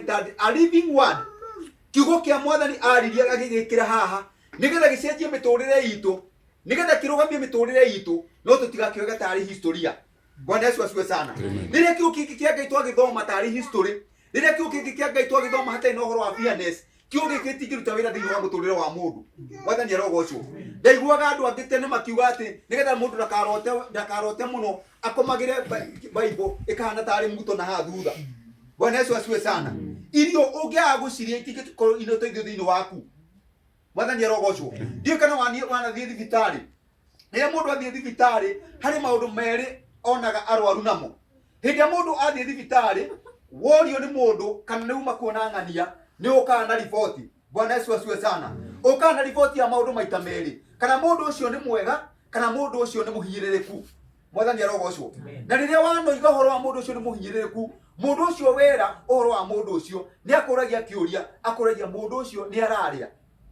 That a living word, kiugo kĩa Mwathani aririe agĩgĩkĩra haha nĩgetha gĩcenjie mĩtũrĩre itũ, nĩgetha kĩrũgamie mĩtũrĩre itũ, no tũtigakĩoge tarĩ historia. Bwana Yesu asifiwe sana. Rĩrĩa kiugo kĩngĩ kĩa Ngai twagĩthoma tarĩ history, rĩrĩa kiugo kĩngĩ kĩa Ngai twagĩthoma hatarĩ na ũhoro wa fairness, kiugo gĩkĩ gĩtingĩruta wĩra thĩinĩ wa mũtũrĩre wa mũndũ. Mwathani arogocwo. Ndaiguaga andũ angĩ tene makiuga atĩ nĩgetha mũndũ ndakarote mũno, akomagĩre Bible ĩkahana tarĩ muto na haha thutha. Bwana Yesu asifiwe sana. Irio ũngĩaga gũcirĩa itingĩkorwo ina ũteithio thĩinĩ waku. Mwathani arogocwo. Ndiũĩ kana wanathiĩ thibitarĩ. Rĩrĩa mũndũ athiĩ thibitarĩ, harĩ maũndũ merĩ onaga arwaru namo. Hĩndĩ ĩrĩa mũndũ athiĩ thibitarĩ, worio nĩ mũndũ kana nĩ uma kuona ng'ania, nĩ ũkaga na riboti. Bwana Yesu asifiwe sana. Ũkaga na riboti ya maũndũ maita merĩ, kana mũndũ ũcio nĩ mwega kana mũndũ ũcio nĩ mũhinyĩrĩrĩku. Mwathani arogocwo. Na rĩrĩa wanoiga ũhoro wa mũndũ ũcio nĩ mũhinyĩrĩrĩku, mũndũ ũcio wera ũhoro wa mũndũ ũcio nĩ akũragia kĩũria, akũragia mũndũ ũcio nĩ ararĩa.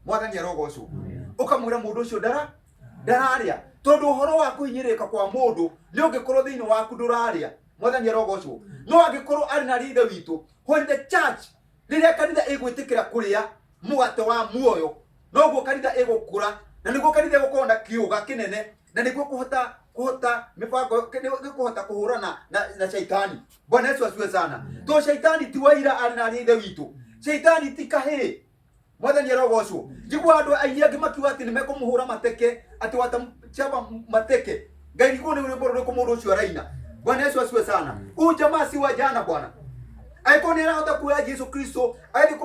Mwathani arogocwo. Ũkamwĩra mũndũ ũcio ndararĩa, tondũ ũhoro wa kũhinyĩrĩrĩka kwa mũndũ nĩ ũngĩkorwo thĩinĩ waku ndũrarĩa. Mwathani arogocwo. No angĩkorwo arĩ na ithe witũ, when the church, rĩrĩa kanitha ĩgwĩtĩkĩra kũrĩa mũgate wa muoyo, noguo kanitha ĩgũkũra, na nĩguo kanitha ĩgũkorwo na kĩũga kĩnene, na nĩguo kũhota mĩbango, nĩ kũhota kũhũrana na shaitani. Bwana Yesu asifiwe sana. To shaitani ti waira arĩ na ithe witũ, shaitani ti kahĩĩ. Mwathani arogocwo. Njigua andũ aingĩ angĩ makiuga atĩ nĩ mekũmũhũra mateke, atĩ watachapa mateke. Ngai niguo nĩ rwĩmbo rũrĩkũ mũndũ ũcio araina. Bwana Yesu asifiwe sana. Huyu jamaa si wa jana bwana. Angĩkorwo nĩ arahota kuoya Jesu Kristo agathiĩ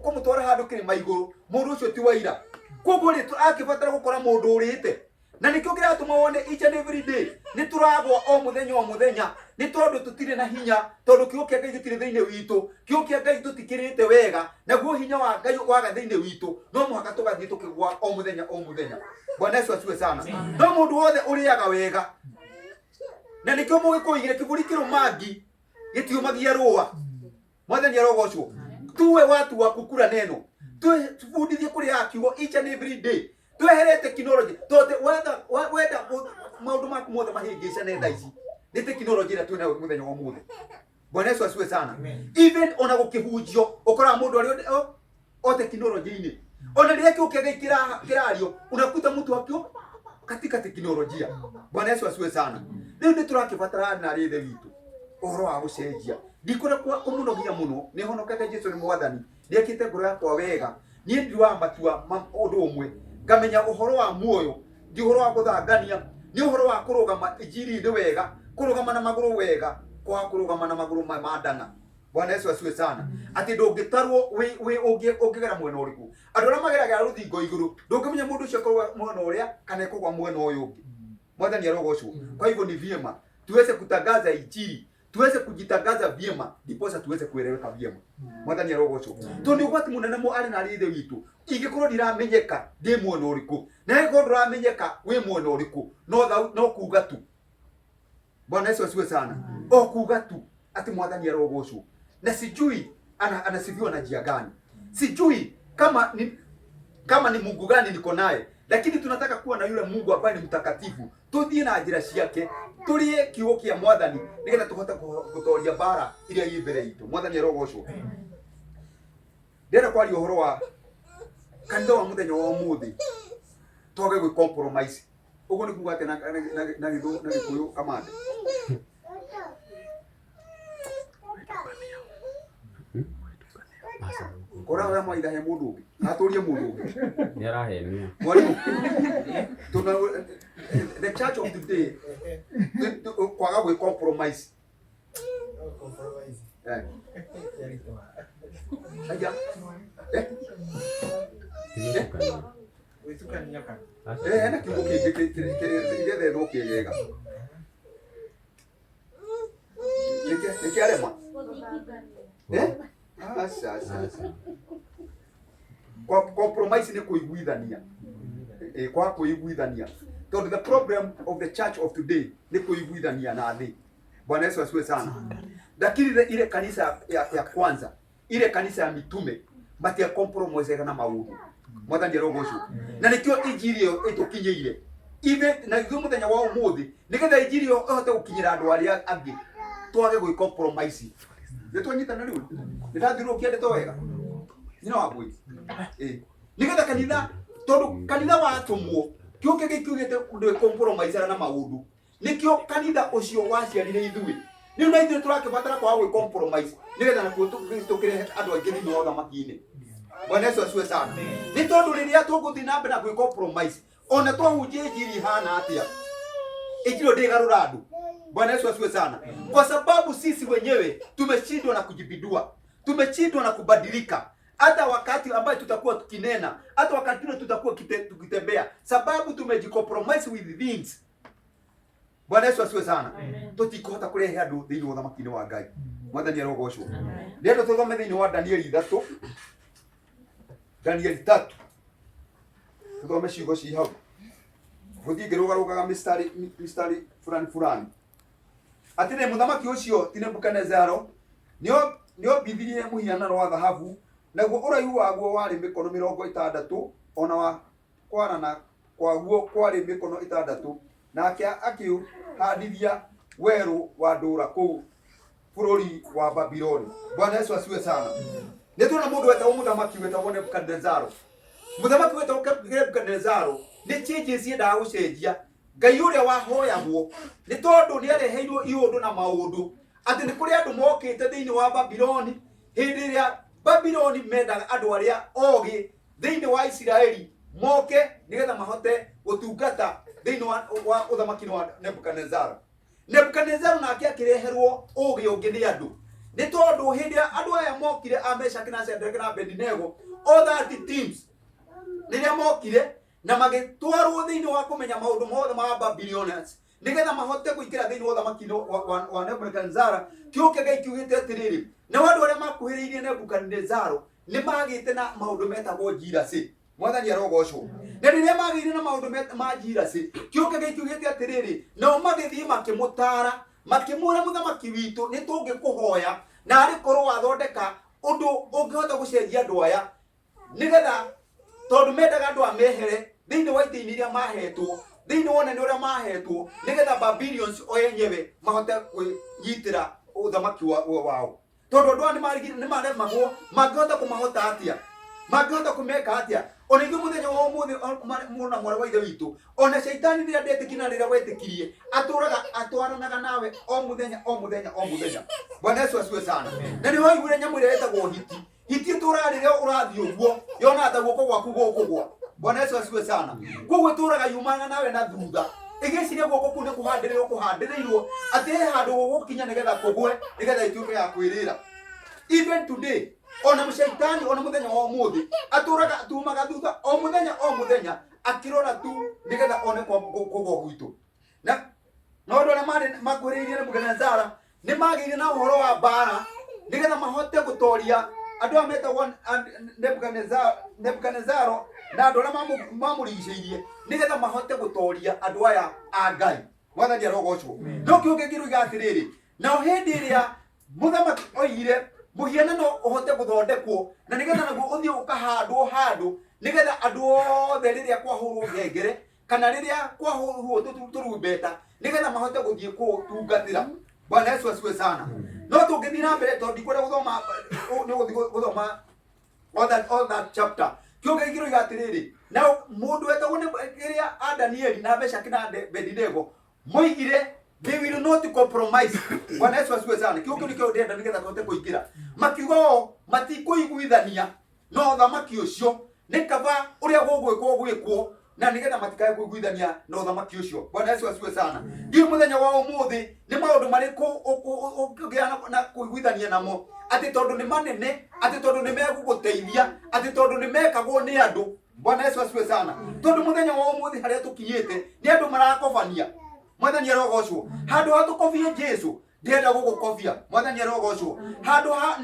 kũmũtwara handũ kĩrĩma igũrũ, mũndũ ũcio ti wa ira. Koguo rĩ, akĩbatara gũkora mũndũ ũrĩte. Na nĩkĩo kĩratũma wone each and every day nĩ tũragwa o mũthenya o mũthenya, nĩ tondũ tũtirĩ na hinya, tondũ kiugo kĩa Ngai gĩtirĩ thĩinĩ witũ. Kiugo kĩa Ngai tũtikĩrĩte wega, naguo hinya wa Ngai waga thĩinĩ witũ, no mũhaka tũgathiĩ tũkĩgwa o mũthenya o mũthenya. Bwana Yesu asifiwe sana. No mũndũ wothe ũrĩaga wega, na nĩkĩo mũgĩkũigire kĩbũri kĩrũmangi gĩtiũmagia rũa. Mwathani arogocwo. Tuwe watu wa kukura neno, tubundithie kũrĩaga kiugo each and every day, twehere tekinoronjĩ, tondũ wenda maũndũ maku mothe mahĩngĩcane thaa ici nĩ tekinoronjĩ ĩrĩa twĩnayo mũthenya wa ũmũthĩ. Bwana Yesu asifiwe sana. Even ona gũkĩhunjio ũkoraga mũndũ arĩ o tekinoronjĩ-inĩ, ona rĩrĩa kĩu kĩa Ngai kĩrario unakuta mtu akio katika teknolojia. Bwana Yesu asifiwe sana. Rĩu nĩ tũrakĩbatara na rĩ ithe witũ ũhoro wa gũcenjia. Ndikwenda kũmũnogia mũno, nĩ honokete. Jesu nĩ Mwathani, nĩ ekĩte ngoro yakwa wega. Niĩ nduaga matua ma ũndũ ũmwe, ngamenya ũhoro wa muoyo ndi ũhoro wa gũthangania, nĩ ũhoro wa kũrũgama injiri-inĩ wega, kũrũgama na magũrũ wega, kwaga kũrũgama na magũrũ ma ndang'a. Bwana Yesu asifiwe sana. Atĩ ndũngĩtarwo wĩ ũngĩgera mwena ũrĩkũ. Andũ arĩa mageragĩra rũthingo igũrũ, ndũngĩmenya mũndũ ũcio ekũgwa mwena ũrĩa kana ekũgwa mwena ũyũ ũngĩ. Mwathani arogocwo. Kwa hivyo ni vyema tuweze kutangaza injili, tuweze kujitangaza vyema, ndiposa tuweze kueleweka vyema. Mwathani arogocwo. Tondũ nĩ ũgwati mũnene arĩ na arĩ ithe witũ, ingĩkorwo ndiramenyeka ndĩ mwena ũrĩkũ, na angĩkorwo ndũramenyeka wĩ mwena ũrĩkũ, no kuga tu. Bwana Yesu asifiwe sana. O kuga tu ati Mwathani arogocwo, na sijui anasifiwa na njia gani, sijui kama ni Mungu gani niko naye, lakini tunataka kuwa na yule Mungu ambaye ni mtakatifu, tuthiĩ na njĩra ciake, tũrĩe kiugo kĩa Mwathani nĩgetha tũhote gũtoria mbara iria ĩ mbere itũ. Mwathani arogocwo. Ndĩrenda kwaria ũhoro wa kanitha wa mũthenya wa ũmũthĩ, twage gwĩ compromise. Ũguo nĩ kuga atĩa na Gĩkũyũ, kamande? Kora maitha he mũndũ ũngĩ atũrie mũndũ ũngĩ. Nĩ arahenia. Mwalimu, tuna the church of today kwaga gwĩ compromise. Eh. Aya. Eh? Tigĩtukania. Gwĩtukania kana? Aca. Eh, hena kiugo kĩngĩ gĩethetwo kĩgega. Nĩkĩarema? Eh? Aca, aca. Aca. Compromise nĩ kũiguithania. Eh, kwa kũiguithania. Tondũ the problem of the church of today nĩ kũiguithania na thĩ. Bwana Yesu asifiwe sana. Lakini ile kanisa ya kwanza, ile kanisa ya mitume, matia compromise na maũndũ. Mwathani arogocwo. Na nĩkĩo injiri ĩyo ĩtũkinyĩire. Ithe na ithuĩ mũthenya wa ũmũthĩ, nĩgetha injiri ĩyo ĩhote gũkinyĩra andũ arĩa angĩ, twage gwĩ compromise. Nĩ twanyitana rĩu? Nĩ ndathiũrũrũkia ndeto wega? Nyina wa mbũi. Ĩĩ. Nĩgetha kanitha, tondũ kanitha watũmwo, kĩo kĩngĩ kiugĩte ndwĩ compromise na maũndũ. Nĩkĩo kanitha ũcio waciarire ithuĩ. Rĩu na ithuĩ tũrakĩbatara kwaga gwĩ compromise nĩgetha nakuo tũkĩrehe andũ aingĩ thĩinĩ wa ũthamaki-inĩ. Bwana Yesu asifiwe sana. Nĩ tondũ rĩrĩa tũgũthiĩ na mbere na gwĩ compromise, ona twahunjia injili ihana atĩa, injili ndĩgarũra andũ. Bwana Yesu asifiwe sana. Kwa sababu sisi wenyewe tumeshindwa na kujibidua, tumeshindwa na kubadilika hata wakati ambaye tutakuwa tukinena, hata wakati ule tutakuwa tukitembea, sababu tumejicompromise with things. Bwana Yesu asifiwe sana. Tũtikũhota kũrehe andũ thĩinĩ wa ũthamaki-inĩ wa Ngai. Mwathani arogocwo. Ndĩrenda tũthome thĩinĩ wa Danieli 3, Danieli 3, tũthome ciugo ci hau. Gũthiĩ ngĩrũgarũgaga mistari mistari fulani fulani. Atĩrĩ, mũthamaki ũcio ti Nebukadnezaro nĩombithirie mũhianano wa thahabu, naguo ũraihu waguo warĩ mĩkono 60, o na wa kwarana kwaguo kwarĩ mĩkono 6, nake akĩũhandithia werũ wa ndũra kũu bũrũri wa Babiloni. Bwana Yesu asifiwe sana. Nĩ tuona mũndũ wetagwo mũthamaki wetagwo Nebukadnezaro. Mũthamaki wetagwo Nebukadnezaro nĩ changes endaga gũcenjia. Ngai ũrĩa wahoyagwo nĩ tondũ nĩ areheirwo iũndũ na maũndũ atĩ nĩ kũrĩ andũ mokĩte thĩinĩ wa Babiloni hĩndĩ ĩrĩa Babiloni mendaga andũ arĩa ogĩ thĩinĩ wa Isiraeli moke nĩgetha mahote gũtungata thĩinĩ wa ũthamaki wa Nebukadnezaro. Nebukadnezaro nake akĩreherwo ũgĩ ũngĩ nĩ andũ, nĩ tondũ hĩndĩ ĩrĩa andũ aya mokire a Meshaki na Shadraka na Abednego, all that teams, rĩrĩa mokire na magĩtwarwo thĩinĩ wa kũmenya maũndũ mothe ma Babylonians nĩgetha mahote kũingĩra thĩinĩ wa ũthamaki wa Nebukadnezara, kĩo kĩa Ngai kiugĩte atĩrĩrĩ, nao andũ arĩa makuhĩrĩirie Nebukadnezaro nĩ magĩte na maũndũ metagwo njiracĩ. Mwathani arogocwo. Na rĩrĩa magĩire na maũndũ ma njiracĩ, kĩo kĩa Ngai kiugĩte atĩrĩrĩ, nao magĩthiĩ makĩmũtaara, makĩmwĩra, mũthamaki witũ, nĩ tũngĩkũhoya na arĩ korwo wathondeka ũndũ ũngĩhota gũcenjia andũ aya, nĩgetha tondũ mendaga andũ a mehere thĩinĩ wa itĩ-inĩ iria mahetwo, thĩinĩ wa ũnene ũrĩa mahetwo, nĩgetha Babylonians o enyewe mahote kwĩnyitĩra ũthamaki wao. Tondũ andũ aya nĩmaremagwo, mangĩhota kũmahota atĩa? Mangĩhota kũmeka atĩa? Ona ithuĩ mũthenya wa ũmũthĩ, mũrũ na mwarĩ wa Ithe witũ, ona caitani rĩrĩa ndetĩkirie na rĩrĩa wetĩkirie, atũraga atwaranaga nawe o mũthenya o mũthenya o mũthenya. Bwana Yesu asifiwe sana. Na nĩho waiguire nyamũ ĩrĩa ĩtagwo hiti. Hiti ĩtũraga rĩrĩa ũrathiĩ ũguo, yonaga ta guoko gwaku gũkũgwa. Bwana Yesu asifiwe sana. Koguo ĩtũraga yumanaga nawe na thutha, ĩgĩciria guoko kũu nĩ kũhandĩrĩrwo kũhandĩrĩirwo, atĩ he handũ gũgũkinya nĩgetha kũgwe, nĩgetha ituĩke ya kwĩrĩra. Even today, ona mũcaitani ona mũthenya wa ũmũthĩ atũraga atumaga thutha o mũthenya o mũthenya, akĩrora tu nĩgetha one kũgwa gwitũ. Na no andũ arĩa marĩ makuhĩrĩirie Nebukadnezara nĩ magĩire na ũhoro wa mbara nĩgetha mahote gũtoria andũ aya metagwo Nebukadnezaro na andũ arĩa mamũrigicĩirie, nĩgetha mahote gũtoria andũ aya a Ngai. Mwathani arogocwo. No kĩo kĩngĩruiga atĩrĩrĩ, nao hĩndĩ ĩrĩa mũthamaki oigire mũhianano ũhote gũthondekwo na nĩgetha naguo ũthiĩ ũkahandwo handũ, nĩgetha andũ othe rĩrĩa kwahũrwo ngengere kana rĩrĩa kwahũrwo tũrumbeta, nĩgetha mahote gũthiĩ kũtungatĩra. Bwana Yesu asifiwe sana. No tũngĩthiĩ na mbere, tondũ ndikwenda gũthoma, nĩ gũthiĩ gũthoma all that chapter. Kĩo kĩngĩroiga atĩrĩrĩ, na mũndũ wetagwo nĩ kĩrĩa a Danieli na Meshaki na Abednego moigire, they will not compromise. Bwana Yesu asifiwe sana. Kĩo kĩu nĩkĩo ndĩrenda nĩgetha tũhote kũingĩra. Makiuga o matikũiguithania no ũthamaki ũcio, nĩ kaba ũrĩa gũgwĩkwo gwĩkwo, na nĩgetha matikae kũiguithania na ũthamaki ũcio. Bwana Yesu asifiwe sana. Ndiũĩ mũthenya wa ũmũthĩ nĩ maũndũ marĩkũ ũngĩgĩa na kũiguithania namo, atĩ tondũ nĩ manene, atĩ tondũ nĩ megũgũteithia, atĩ tondũ nĩ mekagwo nĩ andũ. Bwana Yesu asifiwe sana. Tondũ mũthenya wa ũmũthĩ harĩa tũkinyĩte nĩ andũ marakobania. Mwathani arogocwo. Handũ ha tũkobie Jesu, ndĩrenda gũgũkobia. Mwathani arogocwo. Handũ ha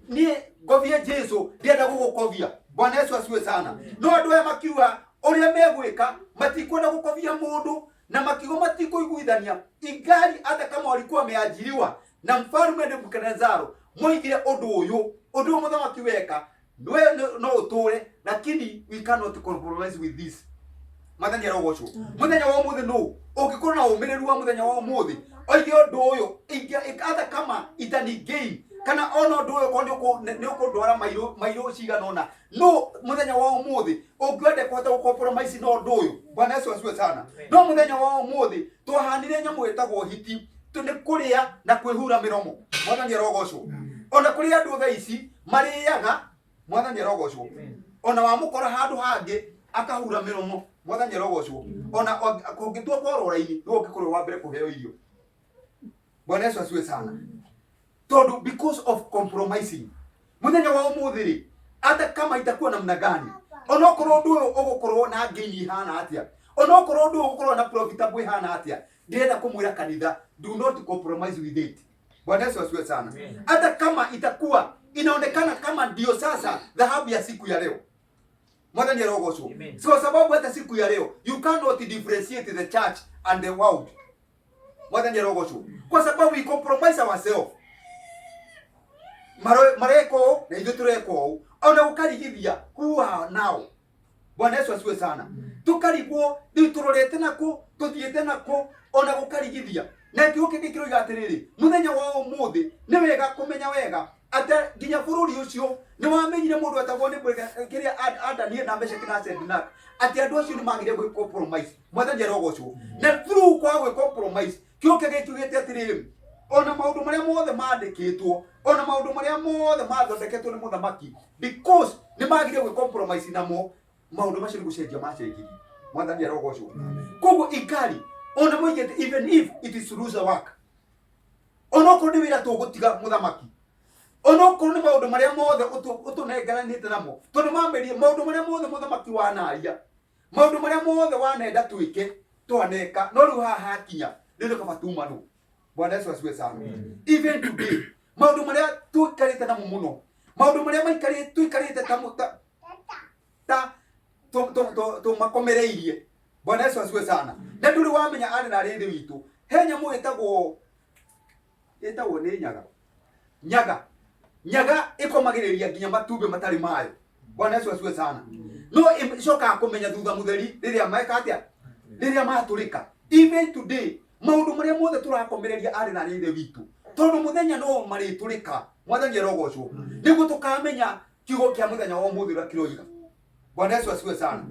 niĩ ngobie Jesu, ndĩrenda gũgũkobia. Bwana Yesu asifiwe sana. No andũ aya makiuga ũrĩa megwĩka, matikwenda gũkobia mũndũ, na makiuga matikũiguithania ingali hata kama walikuwa wameajiriwa na mfalme Nebukadnezaro. Moigire ũndũ ũyũ, ũndũ ũyũ mũthamaki weka we no ũtũre, lakini we cannot compromise with this. Mwathani arogocwo. Mũthenya wa ũmũthĩ nũ ũngĩkorwo na ũmĩrĩru wa mũthenya wa ũmũthĩ oige ũndũ ũyũ hata kama itani gain, Kana ona ũndũ ũyũ okorwo nĩ ũkũndwara mairũ mairũ cigana ũna, no mũthenya wa ũmũthĩ ũngĩenda kũhota gũ-compromise na ũndũ ũyũ. Bwana Yesu asifiwe sana. No mũthenya wa ũmũthĩ twahanire nyamũ ĩtagwo hiti, nĩ kũrĩa na kwĩhura mĩromo. Mwathani arogocwo. Ona kũrĩ andũ thaa ici marĩaga, Mwathani arogocwo, ona wamũkora handũ hangĩ akahura mĩromo. Mwathani arogocwo. Ona kũngĩtua kwarwo raini, nĩwe ũngĩkorwo wa mbere kũheo irio. Bwana Yesu asifiwe sana. Tondu because of compromising, muthenya wa umuthi ri, hata kama itakuwa namna gani, onokorwo undu uyu ugukorwo na gain ihana atia, onokorwo undu uyu ugukorwo na profitable ihana atia, ndirenda kumwira kanitha, do not compromise with it. Bwana Yesu asifiwe sana. Hata kama itakuwa inaonekana kama ndio sasa dhahabu ya siku ya leo, Mwathani arogocwo. Amen. So kwa sababu hata siku ya leo you cannot differentiate the church and the world. Mwathani arogocwo, kwa sababu we compromise ourselves. Mareka ũũ na ithuĩ tũreka ũũ, ona gũkarigithia who are now. Bwana Yesu asifiwe sana. Tukarigwo rĩu tũrorete nakũ, tũthiĩte nakũ, ona gũkarigithia. Na kiugo kĩngĩ kĩroiga atĩrĩrĩ, mũthenya wa ũmũthĩ nĩ wega kũmenya wega atĩ nginya bũrũri ũcio nĩ wamenyire mũndũ etagwo nĩ kĩrĩa Daniel na Meshaki na Shadrach, atĩ andũ acio nĩ magire gwĩ compromise. Mwathani arogocwo. Na through kwa gwĩ compromise, kiugo kĩngĩ kiugĩte atĩrĩrĩ, ona maũndũ marĩa mothe mandĩkĩtwo, ona maũndũ marĩa mothe mathondeketwo nĩ mũthamaki, because nĩ magire gwĩ compromise namo, maũndũ macio nĩ gũcenjia macenjirie. Mwathani arogocwo. Koguo ikari ona moigĩte, even if it is to lose a work, onokorwo nĩ wĩra tũgũtiga mũthamaki, onokorwo nĩ maũndũ marĩa mothe ũtũnengeranĩte namo, tondũ mamerie maũndũ marĩa mothe mũthamaki wanaria, maũndũ marĩa mothe wanenda twĩke, twaneka, no rĩu haha hakinya rĩu nĩ kaba tumanwo. Bwana Yesu asifiwe sana. Even today, maũndũ marĩa tũikarĩte namo mũno, maũndũ marĩa maikarĩte tũikarĩte ta tũmakomereirie. Bwana Yesu asifiwe sana. Na ndũrĩ wamenya, arĩ na arĩ ithe witũ, he nyamũ ĩtagwo nĩ nyaga. Nyaga ĩkomagĩrĩria nginya matumbĩ matarĩ mayo. Bwana Yesu asifiwe sana. No ĩcokaga kũmenya thutha mũtheri rĩrĩa meka atĩa, rĩrĩa matũrĩka. Even today, maũndũ marĩa mothe tũrakomereria, arĩ na arĩ ithe witũ, tondũ mũthenya no marĩtũrĩka. Mwathani arogocwo. Nĩguo tũkamenya kiugo kĩa mũthenya wa ũmũthĩ ũrĩa kĩroiga. Bwana Yesu asifiwe sana.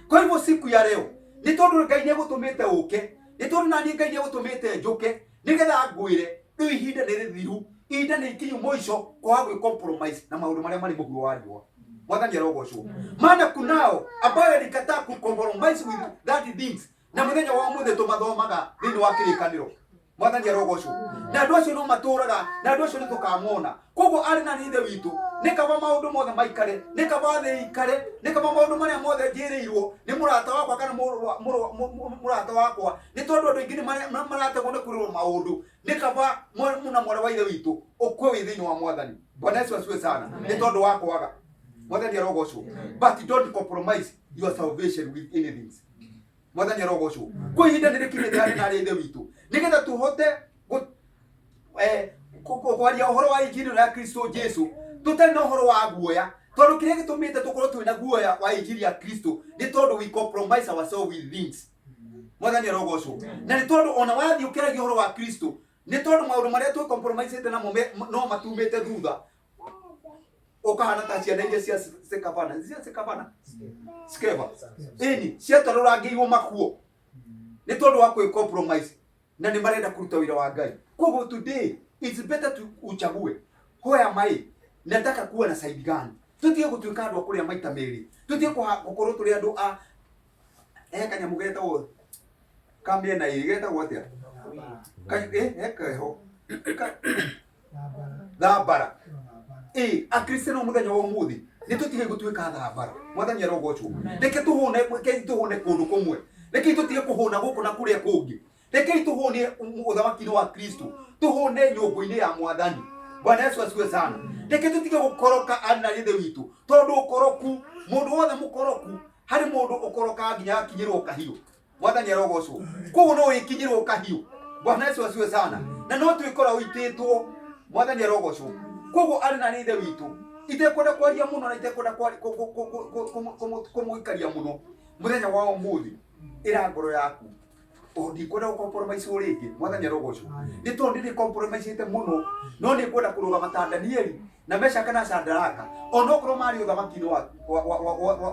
Kwa hivyo siku ya leo, nĩ tondũ Ngai nĩ egũtũmĩte ũke, nĩ tondũ nani Ngai nĩ egũtũmĩte njũke nĩgetha ngwĩre rĩu ihinda nĩ rĩthiru, ihinda nĩ ikinyu mũico kwaga gwĩ compromise na maũndũ marĩa marĩ mũhuro wa riũa. Mwathani arogocwo. Maana kunao ambayo alikataa ku compromise with that things, na mũthenya wa ũmũthĩ tũmathomaga thĩinĩ wa Kĩrĩkanĩro. Mwathani arogocwo. Na andũ acio no matũraga, na andũ acio nĩ tũkamona. Koguo arĩ na ithe witũ, nĩ kaba maũndũ mothe maikare, nĩ kaba thĩ ikare, nĩ kaba maũndũ marĩa mothe njĩrĩirwo nĩ mũrata wakwa kana mũrata wakwa, nĩ tondũ andũ aingĩ nĩ marategwo nĩ kwĩrwo maũndũ. Nĩ kaba mũna mwarĩ wa ithe witũ ũkue wĩ thĩinĩ wa Mwathani. Bwana Yesu asifiwe sana. Nĩ tondũ wa kwaga. Mwathani arogocwo. But don't compromise your salvation with anything. Mwathani arogocwo. Kwa ihinda nĩ rĩkinyĩte, harĩ na arĩ ithe witũ, nĩgetha tũhote kwaria ũhoro wa injiri ya Kristo Jesu tũtarĩ na ũhoro wa guoya, tondũ kĩrĩa gĩtũmĩte tũkorwo twĩna guoya wa injiri ya Kristo nĩ tondũ we compromise ourselves with things. Mwathani arogocwo. Na nĩ tondũ ona wathiĩ ũkĩaragia ũhoro wa Kristo, nĩ tondũ maũndũ marĩa twĩ compromisĩte namo no matumĩte thutha, ũkahana ta ciana iria cia Sekavana, cia Sekavana, Skeva, ĩni ciatarũrangĩirwo makuo nĩ tondũ wa kwĩ compromise na nĩ marenda kũruta wĩra wa Ngai. Koguo today it's better to uchague hoya mai nataka kuwa na side gani. Tutige gũtuĩka andũ a kũrĩa maita merĩ, tutige gũkorwo tũrĩ andũ a he kanyamũ getagwo ka mĩena ĩrĩ, getagwo atĩa? He keho thambara. Ĩ Akristiano, mũthenya wa ũmũthĩ nĩ tũtige gũtuĩka thambara. Mwathani arogocwo. Reke tũhũne, rekei tũhũne kũndũ kũmwe, rekei tũtige kũhũna gũkũ na kũrĩa kũngĩ, rekei tũhũne ũthamaki-inĩ wa Kristo, tũhũne nyũngũ-inĩ ya Mwathani. Bwana Yesu asifiwe sana. Reke tũtige gũkoroka, arĩ na ithe witũ, tondũ ũkoroku, mũndũ wothe mũkoroku, harĩ mũndũ ũkorokaga nginya akinyĩrwo kahiũ. Mwathani arogocwo. Koguo no wĩkinyĩrwo kahiũ. Bwana Yesu asifiwe sana. Na no twĩkora ũitĩtwo. Mwathani arogocwo. Koguo arĩ na ithe witũ, itekwenda kwaria mũno na itekwenda kũmũikaria mũno, mũthenya wa ũmũthĩ ĩra ngoro yaku. O ndikwenda gũcompromise rĩngĩ. Mwathani arogocwo. Nĩ tondũ ndĩ compromisĩte mũno, no nĩ ngwenda kũrũgama ta Danieli na Meshaka na Shadraka, onokorwo marĩ ũthamaki-inĩ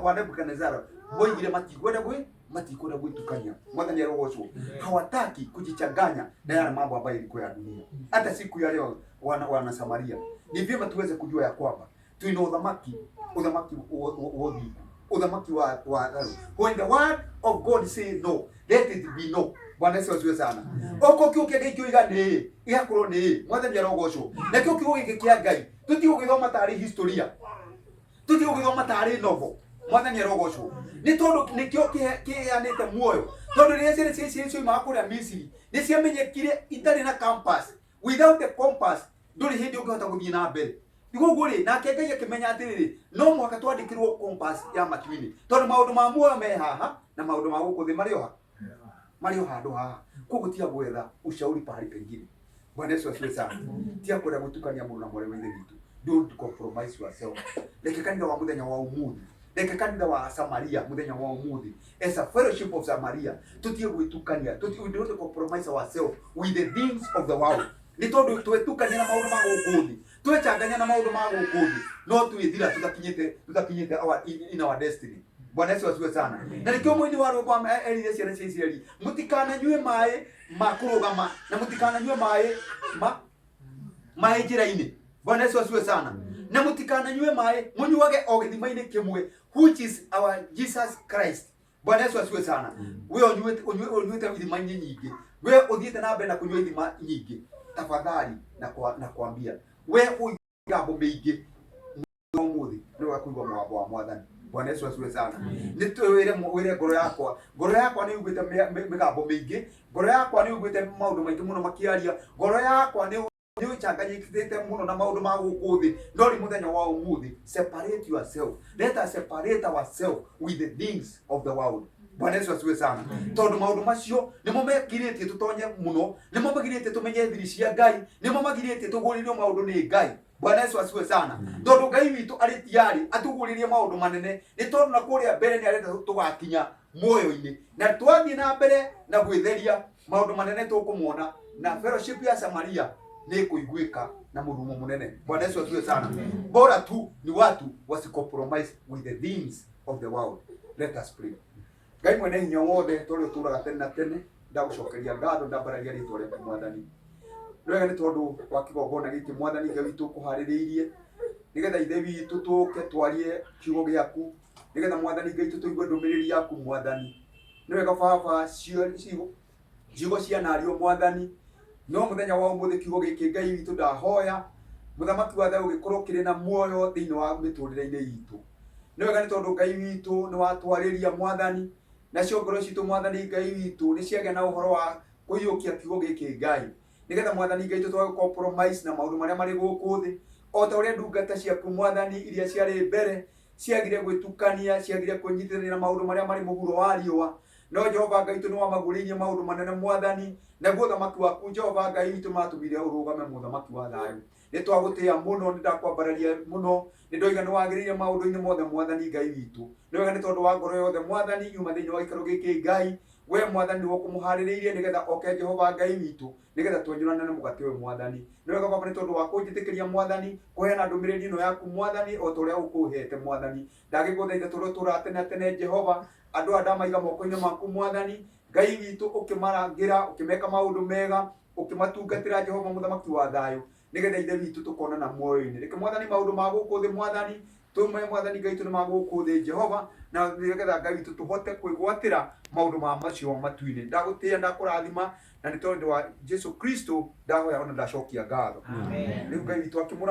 wa Nebukadnezar, moigire matikwenda gwĩ matikwenda gwĩtukania. Mwathani arogocwo. Hawataki kujichanganya na yale mambo ambayo ilikuwa ya dunia. Hata siku ya leo, wana Samaria, ni vyema tuweze kujua ya kwamba twina ũthamaki wa ũthingu, ũthamaki wa thayũ. When the word of God say no, let it be no. Bwana Yesu asifiwe sana. Oko kiugo kĩa Ngai kĩoiga nĩ gĩgakorwo nĩ. Mwathani arogocwo. Nakĩo kiugo gĩkĩ kĩa Ngai tũtigũgĩthoma tarĩ historia, tũtigũgĩthoma tarĩ novel. Mwathani arogocwo, nĩ tondũ nĩkĩo kĩheanĩte muoyo. Tondũ rĩrĩa ciana cia Isiraeli cioimaga kũrĩa Misiri, nĩ ciamenyekire itarĩ na compass. Without the compass, ndũrĩ hĩndĩ ũngĩhota gũthiĩ na mbere. Koguo rĩ, nake Ngai akĩmenya atĩrĩrĩ, no mũhaka twandĩkĩrwo compass ya matu-inĩ, tondũ maũndũ ma muoyo me haha na maũndũ ma gũkũ thĩ marĩ o ha marĩ o handũ haha. Koguo tiga gwetha ushauri pahali pengine. Bwana Yesu asifiwe sana. Tiga kwenda gwĩtukania, mũrũ na mwarĩ wa Ithe witũ. Don't compromise yourself. Reke kanitha wa mũthenya wa ũmũthĩ, reke kanitha wa Samaria mũthenya wa ũmũthĩ, as a fellowship of Samaria, tutige gwĩtukania. We don't compromise ourselves with the things of the world, nĩ tondũ twetukania na maũndũ ma gũkũ thĩ, twechangania na maũndũ ma gũkũ thĩ, no twĩthira tũtakinyĩte in our destiny. Bwana Yesu asifiwe sana. Na nĩkĩo mũini wa rwĩmbo erire ciana cia Isiraeli, mũtikananyue maĩ ma kũrũgama na mũtikananyue maĩ ma maĩ njĩra-inĩ. Bwana Yesu asifiwe sana. Na mũtikananyue maĩ, mũnyuage o gĩthima-inĩ kĩmwe, which is our Jesus Christ. Bwana Yesu asifiwe sana. We ũnyuĩte ithima-inĩ nyingĩ, we ũthiĩte na mbere na kũnyua ithima nyingĩ, tafadhali na kwambia we mĩgambo mĩingĩ ũmũthĩ nĩ wega kũigua mũgambo wa Mwathani. Bwana Yesu asifiwe sana. Nĩ twĩre wĩre ngoro yakwa, ngoro yakwa nĩ iguĩte mĩgambo mĩingĩ, ngoro yakwa nĩ iguĩte maũndũ maingĩ mũno makĩaria, ngoro yakwa nĩ ũcanganyĩkĩte mũno na maũndũ ma gũkũ thĩ. No rĩ, mũthenya wa ũmũthĩ, separate yourself. Let us separate ourselves with the things of the world. Bwana Yesu asifiwe sana. Tondũ maũndũ macio nĩmo mekirĩtie tũtonye mũno, nĩmo magirĩtie tũmenye thiri cia Ngai, nĩmo magirĩtie tũguũrĩrio maũndũ nĩ Ngai. Bwana Yesu asifiwe sana. Tondũ Ngai witũ arĩ tiarĩ atũguũrĩrie maũndũ manene, nĩ tondũ na kũrĩa mbere nĩ arenda tũgakinya muoyo-inĩ, na twathiĩ na mbere na gwĩtheria, maũndũ manene tũkũmona, na fellowship ya Samaria nĩ ĩkũiguĩka na mũrumo mũnene. Bwana Yesu asifiwe sana. Bora tu ni watu wasicompromise with the things of the world. Let us pray. Ngai mwene hinya wothe, tondũ ũtũraga tene na tene, ndagũcokeria ngatho, ndambararia rĩtwa rĩaku, Mwathani. Nĩ wega nĩ tondũ wa kĩgongona gĩkĩ, Mwathani Ngai witũ, ũkũharĩrĩirie nĩgetha Ithe witũ tũke twarie kiugo gĩaku, nĩgetha Mwathani Ngai witũ tũigue ndũmĩrĩri yaku. Mwathani, nĩ wega Baba, ciugo cianario, Mwathani, no mũthenya wa ũmũthĩ kiugo gĩkĩ, Ngai witũ, ndahoya, Mũthamaki wa thayũ, gĩkorwo kĩrĩ na muoyo thĩinĩ wa mĩtũrĩre-inĩ itũ. Nĩ wega nĩ tondũ Ngai witũ nĩ watwarĩria, Mwathani, nacio ngoro citũ, Mwathani Ngai witũ, nĩ ciagĩa na ũhoro wa kũiyũkia kiugo gĩkĩ, Ngai, nĩgetha Mwathani Ngai witũ twage compromise na maũndũ marĩa marĩ gũkũ thĩ, o ta ũrĩa ndungata ciaku, Mwathani, iria ciarĩ mbere ciagire gwĩtukania, ciagire kwĩnyitithania na maũndũ marĩa marĩ mũhuro wa riũa. No Jehova Ngai witũ, nĩ wamagũrĩirie maũndũ manene, Mwathani, naguo ũthamaki waku, Jehova Ngai witũ, matũmire ũrũgame, mũthamaki wa thayũ. Nĩ twagũtĩĩa mũno, nĩ ndakwambararia mũno, nĩ ndoiga nĩ wagĩrĩire maũndũ-inĩ mothe. Mwathani Ngai witũ, nĩ wega nĩ tondũ wa ngoro yothe, Mwathani, yuma thĩinĩ wa gĩikaro gĩkĩ. Ngai, we Mwathani nĩwe ũkũmũharĩrĩirie nĩgetha oke, Jehova Ngai witũ, nĩgetha twenyũrane na mũgate ũyũ. Mwathani, nĩ wega Baba nĩ tondũ wa kũnjĩtĩkĩria, Mwathani, kũheana ndũmĩrĩri ĩno yaku, Mwathani, o ta ũrĩa ũkũhete. Mwathani, ndagĩgũthaitha tũrĩa ũtũũraga tene na tene, Jehova, andũ aya ndamaiga moko-inĩ maku. Mwathani Ngai witũ, ũkĩmarangĩra, ũkĩmeka maũndũ mega, ũkĩmatungatĩra, Jehova mũthamaki wa thayũ, nĩgetha Ithe witũ tũkonana muoyo-inĩ. Reke, Mwathani, maũndũ ma gũkũ thĩ, Mwathani, tũme, Mwathani Ngai witũ, nĩ ma gũkũ thĩ, Jehova, na nĩgetha Ngai witũ tũhote kwĩgwatĩra maũndũ ma macio matu-inĩ. Ndagũtĩĩa, ndakũrathima, na nĩ tondũ wa Jesu Kristo ndahoya ona ndacokia ngatho. Rĩu Ngai witũ akĩmũra.